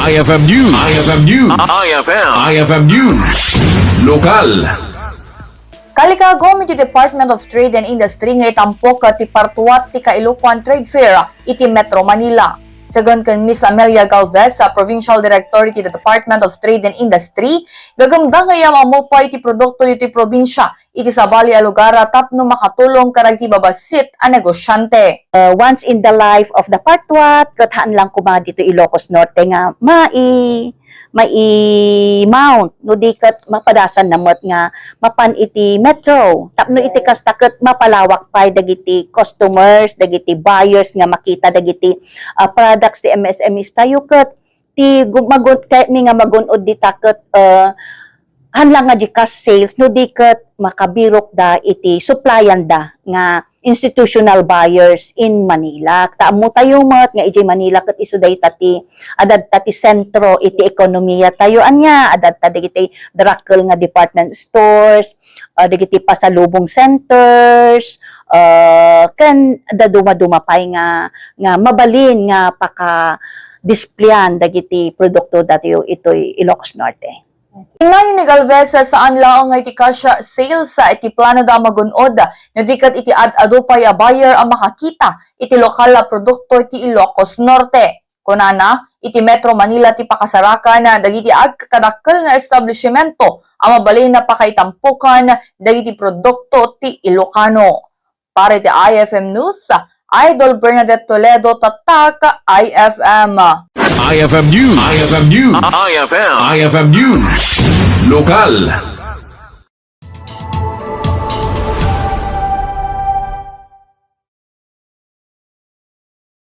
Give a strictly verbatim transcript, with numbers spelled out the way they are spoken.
I F M News. I F M News. I F M. I F M News. Lokal. Kalikagum iti Department of Trade and Industry nga itampok ti Partuat ti Kailokuan Trade Fair iti Metro Manila. Segun ken Miss Amelia Galvez, a Provincial Director iti Department of Trade and Industry, gagumda nga iyam-ammo pay ti produkto ditoy probinsia iti sabali a lugar tapno makatulong kadagiti babassit a negosyante. Uh, once in the life of the Partuat, ket haan lang koma ditoy Ilocos Norte nga mai-, mai-mount, no di ket mapadasan na met nga mapan iti metro. Tapno iti Yes. kasta ket mapalawak pay dagiti customers, dagiti buyers nga makita dagiti, uh, products ti M S M Es tayo ket ti gu-, magun-, kayatmi nga magun-od dita ket, uh, haan lang nga di cash sales no di ket makabirokda iti supplier da nga institutional buyers in Manila. Ta ammo tayo met nga idiay Manila ket isu dayta ti adadta ti sentro iti ekonomiya tayo. Ania, adadta dagiti dakkel nga department stores, uh, dagiti pasalubong centers, uh, ken dadumaduma pay nga, nga mabalin nga paka-displayan dagiti produkto datayo itoy Ilocos Norte. Kinuna ni Galvez, saan laeng nga iti cash sales iti plano da a magun-od, no di ket iti ad-adu pay a buyer a makakita iti lokal a produkto iti Ilocos Norte. Kunana, iti Metro Manila ti pakasarakan dagiti agkakadakkel nga establishmento a mabalin a pakaitampukan dagiti produkto ti Ilocano. Para iti I F M News, Idol Bernadette Toledo, Tatak, I F M. I F M News. I F M News. I F M. I F M News. Lokal.